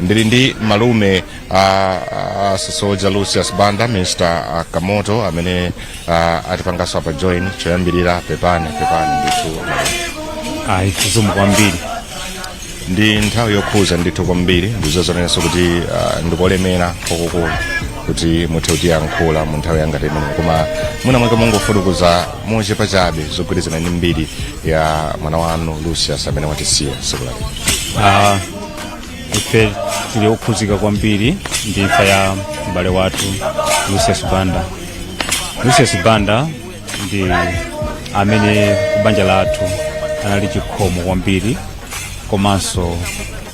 Ndili ndi malume a Soja Lucius Banda, Mr Kamoto, amene atipanganso apa join. Choyambirira, pepani, pepani ndithu. Ayi, zikomo kwambiri. Ndi nthawi yokhuza ndithu kwambiri. Ndizozonenso kuti ndikolemera kwakukulu kuti muthe kutiyankhula mu nthawi yangati imeneyi, koma mwina mwake mungofotokoza mochepa chabe zogwirizana ndi mbiri ya mwana wanu Lucius amene watisiya tsiku lalero. Ife tili okhuzika kwambiri ndi imfa ya m'bale wathu Lucius Banda. Lucius Banda ndi amene kubanja lathu anali chikhomo kwambiri, komanso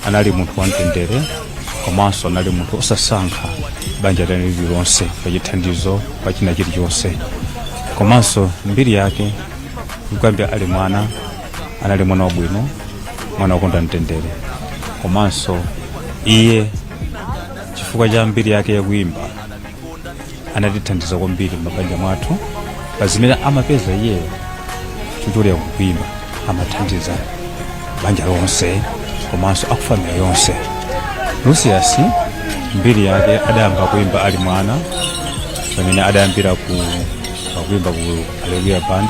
anali munthu wamtendere, komanso anali munthu osasankha banja lililonse pa chithandizo, pa china chilichonse. Komanso mbiri yake kuyambira ali mwana, anali mwana wabwino, mwana wokonda mtendere. Komanso iye, chifukwa cha mbiri yake yakuimba, anatithandiza kwambiri m'mabanja mwathu. Pa zimene amapeza iyeyo kuchokera kukuimba, amathandiza banja lonse komanso akufamiliya yonse. Lucius mbiri yake, adayamba kuimba ali mwana, pamene adayambira ku kuimba ku Hallelujah Band.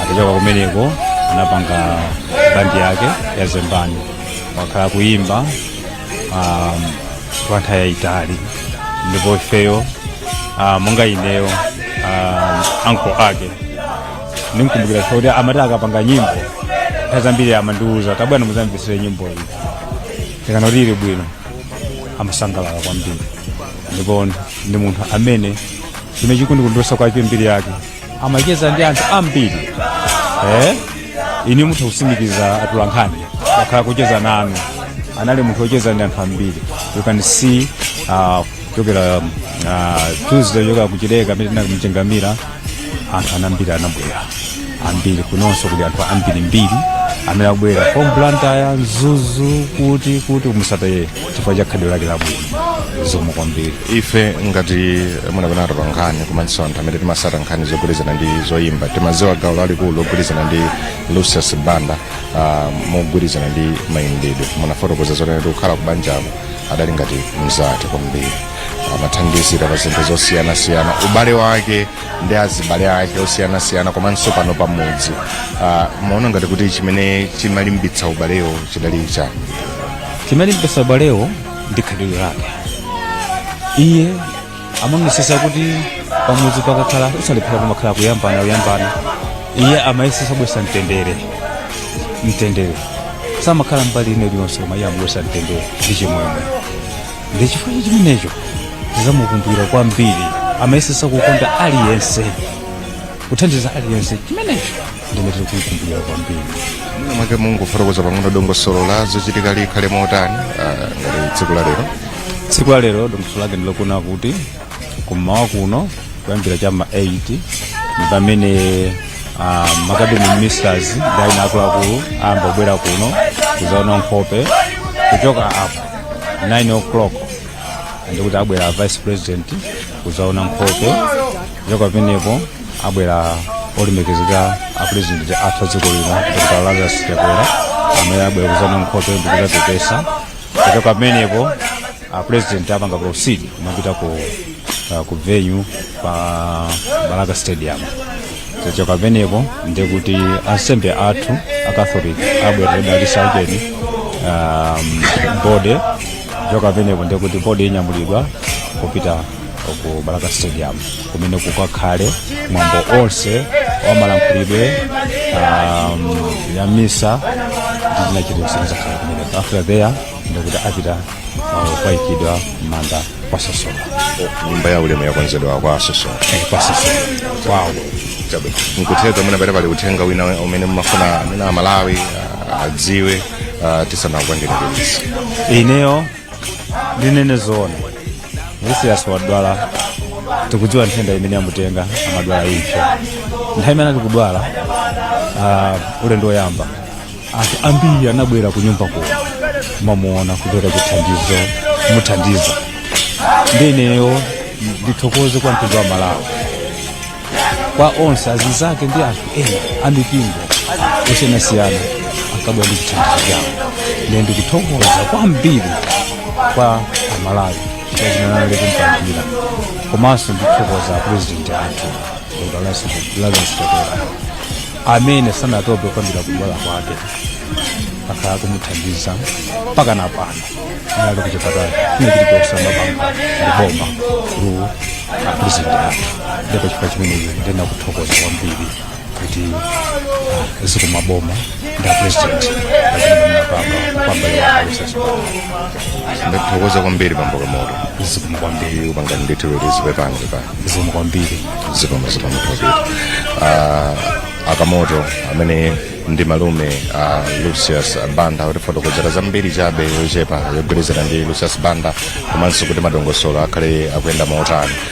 Atachoka kumeneko anapanga bandi yake ya Zembani. Wakhala kuimba kwa nthawi yayitali, ndipo ifeyo, monga ineyo, uncle ake, ndinkumbukira kuti amati akapanga nyimbo, nthawi zambiri amandiuza, "Tabwana, muzamvetsere nyimbo iyi." Tikana kuti ili bwino, amasangalala kwambiri. Ndipo ndi munthu amene chimene chikundikondweretsa kwake mbiri yake, amacheza ndi anthu ambiri. Ine mutha kusindikiza, atolankhani wakhala kucheza nanu, anali munthu wocheza ndi anthu ambiri. You can see, kuchokera Tuesday, kuchokera kuchileka amene tinakumchengamira, anthu anambiri anabwera ambiri. Kunonso kuli anthu ambirimbiri amene akubwera from Blantyre, Mzuzu, kuti kumusata iye chifukwa cha khalidwe lake labwino. Zikomo kwambiri. Ife ngati munapena pa nkhani, komanso anthu amene timasata nkhani zogwirizana ndi zoyimba, timadziwa gawo lalikulu logwirizana ndi Lucius Banda mogwirizana ndi mayimbidwe. Munafotokoza zonena kuti kukhala kubanjako adali ngati mzati kwambiri, amathandizira pa zinthu zosiyanasiyana, ubale wake ndi azibale ake osiyanasiyana, komanso pano pamudzi. Maona ngati kuti chimene chimalimbitsa ubalewo chidali chani? Chimalimbitsa ubalewo ndi khalidwe lake. Iye amaonesesa kuti pamudzi pakakhala, usalephera pamakhala kuyambana kuyambana, iye amayesesa kubwesa mtendere. Mtendere, samakhala mbali ine iliyonse, koma iye amabwesa mtendere ndi chimwemwe. Ndi chifukwa chimenecho tizamukumbukira kwambiri. Amayesesa kukonda aliyense, kuthandiza aliyense. Chimenecho ndimene tiri kumukumbukira kwambiri. Mwina mwake mungofotokoza pang'ono dongosolo la zochitika likhale motani ngati tsiku la lero? Tsiku la lero dongosolo lake ndilokuna kuti kummawa kuno kuyambira chama 8 ndi pamene ma cabinet ministers ndi aina akuluakulu ayamba kubwera kuno kuzaona nkhope. Kuchoka apo, 9 o'clock ndikuti abwera vice president kuzaona nkhope. Kuchoka pamenepo abwera olemekezeka a president athu a dziko lino, Dr Lazarus Chakwera, amene abwera kuzaona nkhope ndi kuzapepesa. Kuchoka pamenepo a president apanga proceed kumapita ku venue pa Balaka Stadium. Kuchoka pamenepo ndikuti ansembe athu a Catholic abwera kudalitsa ujeni, body. Kuchoka pamenepo ndikuti body inyamulidwa kupita ku Balaka Stadium, kumene kukakhale mwambo onse wa malankhulidwe ya misa ndi china chiliyonse chizakhala kumeneko. After there ndikuti apita kukayikidwa m'manda kwa Sosola. Nyumba ya ulemu yakonzedwa kwa Sosola? Kwa Sosola kwawo. Chabe nkutheka mwina pale pali uthenga wina umene mumafuna amene Amalawi adziwe tisanakupandiririzi? Ineyo ndinene zoona, Lucius wadwala, tikudziwa nthenda imene yamutenga, amadwala impsyo. Nthawi imene ali kudwala, ulendo woyamba, anthu ambiri anabwera ku nyumba kuno kumamuona, kupereka chithandizo, kumuthandiza. Ndi ineyo ndithokoze kwa mtundu wa Malawi, kwa onse azinzake ndi anthu ena amipingo osiyanasiyana ankabwera ndi chithandizo chawo. Ndiye ndikuthokoza kwambiri Kwa Amalawi chimene anali kumpangira, komanso ndikuthokoza President athu Dr Lazarus Chakwera amene sanatope kuyambira kudwala kwake, akhala kumuthandiza mpaka na pano anali kuchipatala. Chine chilichonse amapanga ndi boma through a President athu. Ndipo chifukwa chimenecho ndinakuthokoza kwambiri kuti zikomo boma ndi a President pachimene munapanga kwa m'bale wanga Lucius Banda. Ndakuthokoza kwambiri, bambo Kamoto. Zikomo kwambiri. Kupanga ndithu kuti zipepange pa Zikomo kwambiri. Zikomo, zikomo kwambiri. Akamoto amene ndi malume a Lucius Banda kutifotokozera zambiri chabe yochepa yogwirizana ndi Lucius Banda komanso kuti madongosolo akhale akuyenda motani.